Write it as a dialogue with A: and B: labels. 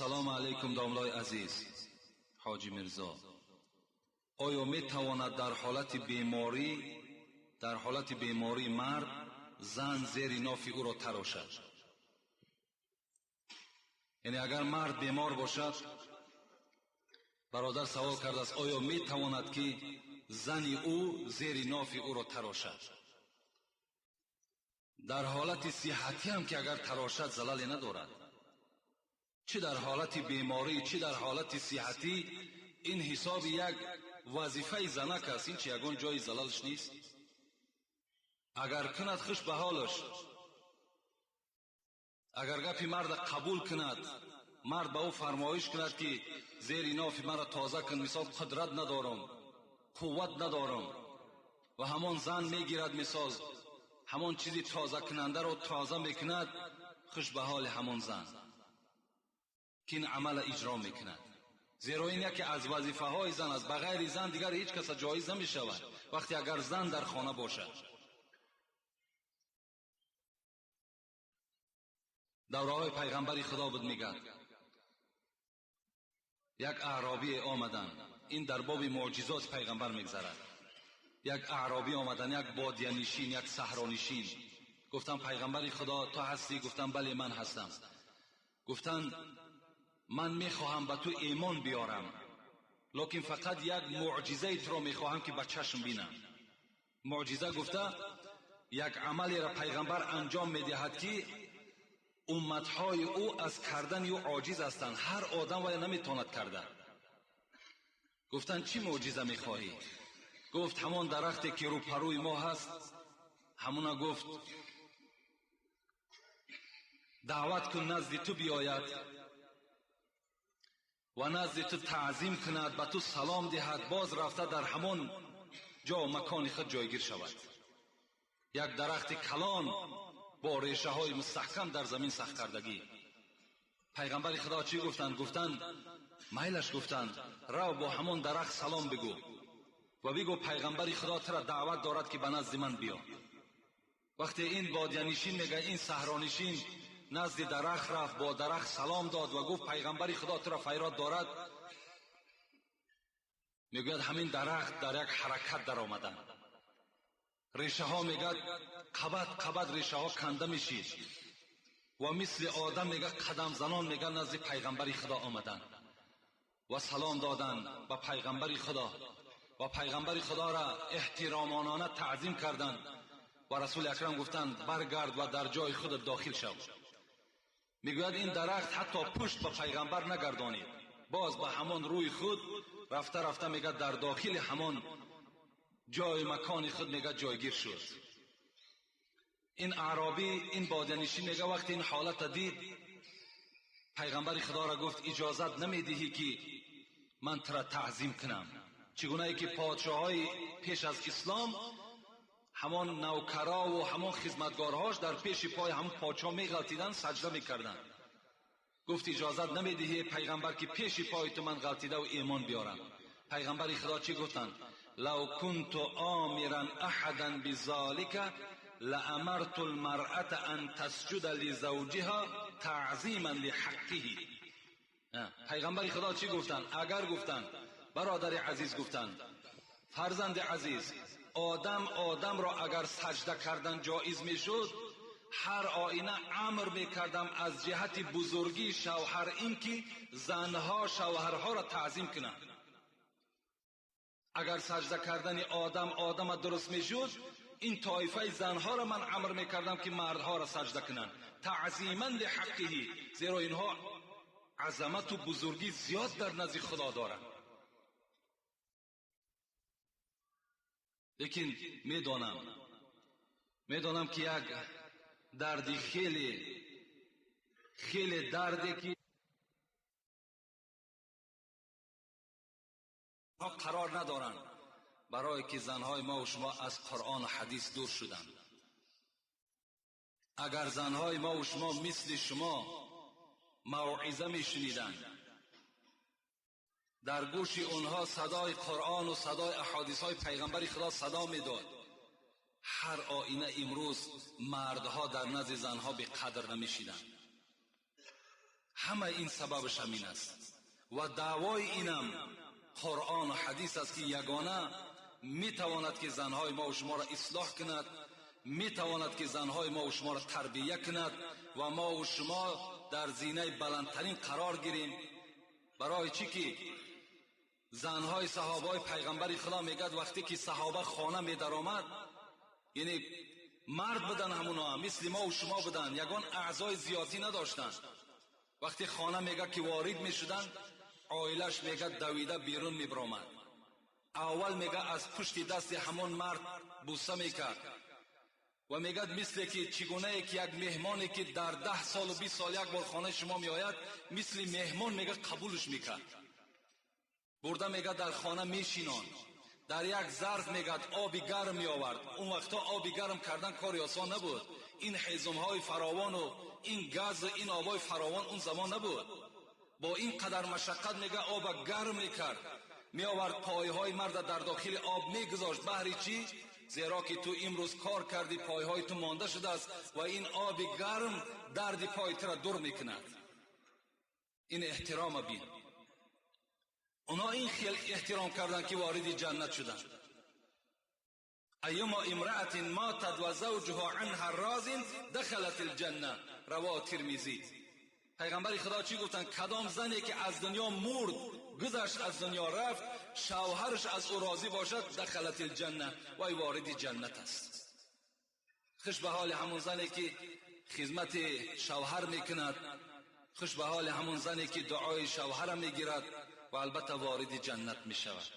A: Ассалому алайкум домлои азиз Ҳоҷи Мирзо. Оё метавонад дар ҳолати беморӣ мард зан зери нофи ӯро тарошад? Яъне агар мард бемор бошад, бародар савол кардааст, оё метавонад ки зани ӯ зери нофи ӯро тарошад? Дар ҳолати сиҳатӣ ҳам ки агар тарошад залале надорад. Чӣ дар ҳолати беморӣ, чӣ дар ҳолати сиҳатӣ, ин ҳисоби як вазифаи занак аст, ин чи ягон ҷои залалш нест. Агар кунад хуш ба ҳолаш, агар гапи марда қабул кунад, мард ба ӯ фармоиш кунад ки зери нофи маро тоза кун, мисол қудрат надорам, қувват надорам, ва ҳамон зан мегирад, мисол ҳамон чизи тозакунандаро тоза мекунад, хуш ба ҳоли ҳамон зан ки ин амала иҷро мекунад. Зеро ин яке аз вазифаҳои зан аст. Ба ғайри зан дигар ҳеҷ каса ҷоиз намешавад вақте агар зан дар хона бошад. Давраҳои пайғамбари Худо буд, мегӯяд як аъробие омаданд. Ин дар боби муъҷизоти пайғамбар мегзарад. Як аъробӣ омаданд, як бодиянишин, як саҳронишин. Гуфтанд пайғамбари Худо ту ҳастӣ? Гуфтанд бале, ман ҳастам. Гуфтанд ман мехоҳам ба ту имон биёрам, лекин фақат як муъҷизаи туро мехоҳам ки ба чашм бинам. Муъҷиза гуфта як амалеро пайғамбар анҷом медиҳад ки умматҳои ӯ аз кардани ӯ оҷиз ҳастанд, ҳар одам вая наметавонад карда. Гуфтанд чӣ муъҷиза мехоҳӣ? Гуфт ҳамон дарахте ки рӯпарӯи мо ҳаст, ҳамона гуфт даъват кун назди ту биёяд ва назди ту таъзим кунад, ба ту салом диҳад, боз рафта дар ҳамон ҷо макони худ ҷойгир шавад. Як дарахти калон бо решаҳои мустаҳкам дар замин сахт кардагӣ. Пайғамбари Худо чӣ гуфтанд? Гуфтанд майлаш, гуфтанд рав бо ҳамон дарахт салом бигӯ ва бигӯ пайғамбари Худо тура даъват дорад ки ба назди ман биё. Вақте ин бодиянишин мега, ин саҳронишин назди дарахт рафт, бо дарахт салом дод ва гуфт пайғамбари Худо тура файрод дорад. Мегӯяд ҳамин дарахт дар як ҳаракат даромаданд. Решаҳо мегӯяд қабат қабат решаҳо канда мешид ва мисли одам мегӯяд қадамзанон мегӯяд назди пайғамбари Худо омаданд ва салом доданд ба пайғамбари Худо ва пайғамбари Худоро эҳтиромонона таъзим карданд ва расули акрам гуфтанд баргард ва дар ҷои худат дохил шав. Мегӯяд ин дарахт ҳатто пушт ба пайғамбар нагардонид, боз ба ҳамон рӯи худ рафта рафта мегӯяд дар дохили ҳамон ҷои макони худ мегӯяд ҷойгир шуд. Ин аъробӣ, ин бодиянишин мегӯяд вақте ин ҳолата дид, пайғамбари Худоро гуфт иҷозат намедиҳӣ ки ман тура таъзим кунам. Чӣ гунае ки подшоҳҳои пеш аз ислом ҳамон навкарову ҳамон хизматгорҳош дар пеши пои ҳамон подшоҳ меғалтиданд, саҷда мекарданд. Гуфт иҷозат намедиҳӣ пайғамбар ки пеши пои ту ман ғалтидаву имон биёрам. Пайғамбари Худо чӣ гуфтанд? лав кунту омиран аҳадан бизолика лаамарту лмаръата ан тасҷуда лизавҷиҳа таъзиман лиҳаққиҳи. Пайғамбари Худо чӣ гуфтанд? Агар гуфтанд бародари азиз, гуфтанд фарзанди азиз, одам одамро агар саҷда кардан ҷоиз мешуд, ҳар оина амр мекардам аз ҷиҳати бузургии шавҳар ин ки занҳо шавҳарҳоро таъзим кунанд. Агар саҷда кардани одам одама дуруст мешуд, ин тоифаи занҳоро ман амр мекардам ки мардҳоро саҷда кунанд таъзиман лиҳаққиҳи, зеро инҳо азамату бузургӣ зиёд дар назди Худо доранд. Лекин медонам ки як дарди хеле хеле дарде ки қарор надоранд, барое ки занҳои мо ва шумо аз Қуръону ҳадис дур шуданд. Агар занҳои мо ва шумо мисли шумо мавъиза мешуниданд, дар гӯши онҳо садои Қуръону садои аҳодисҳои пайғамбари Худо садо медод, ҳар оина имрӯз мардҳо дар назди занҳо беқадр намешиданд. Ҳама ин сабабаш ҳамин аст ва даъвои инам Қуръон ва ҳадис аст, ки ягона метавонад ки занҳои мо ва шуморо ислоҳ кунад, метавонад ки занҳои мо ва шуморо тарбия кунад ва мо ва шумо дар зинаи баландтарин қарор гирем. Барои чӣ ки занҳои саҳобаҳои пайғамбари Худо мегӯяд, вақте ки саҳоба хона медаромад, яъне мард будан, ҳамуно мисли мо ва шумо будан, ягон аъзои зиёдӣ надоштанд. Вақте хона мегӯяд ки ворид мешуданд, оилаш мегӯяд давида берун мебаромад. Аввал мегӯяд аз пушти дасти ҳамон мард буса мекард ва мегӯяд мисле ки чигунае ки як меҳмоне ки дар 10 солу 20 сол як бор хонаи шумо меояд, мисли меҳмон мегӯяд қабулш мекард. Бурда мегӯяд дар хона мешинон, дар як зарф мегӯяд оби гарм меовард. Он вақтҳо оби гарм кардан кори осон набуд. Ин ҳезумҳои фаровону ин газу ин обҳои фаровон он замон набуд. Бо ин қадар машаққат мегӯяд оба гарм мекард, меовард, пойҳои марда дар дохили об мегузошт. Баҳри чӣ? Зеро ки ту имрӯз кор кардӣ, пойҳои ту монда шудааст ва ин оби гарм дарди пои тура дур мекунад. Ин эҳтирома бин. Онҳо ин хел эҳтиром карданд, ки вориди ҷаннат шуданд. Айюма имраатин матат ва завҷуҳа анҳа розин дахалат алҷанна. Равоҳ Тирмизӣ. Пайғамбари Худо чӣ гуфтанд? Кадом зане ки аз дунё мурд, гузашт, аз дунё рафт, шавҳараш аз ӯ розӣ бошад, дахалат алҷанна, вай вориди ҷаннат аст. Хуш ба ҳоли ҳамон зане ки хизмати шавҳар мекунад, хуш ба ҳоли ҳамон зане ки дуои шавҳара мегирад ва албатта вориди ҷаннат мешавад.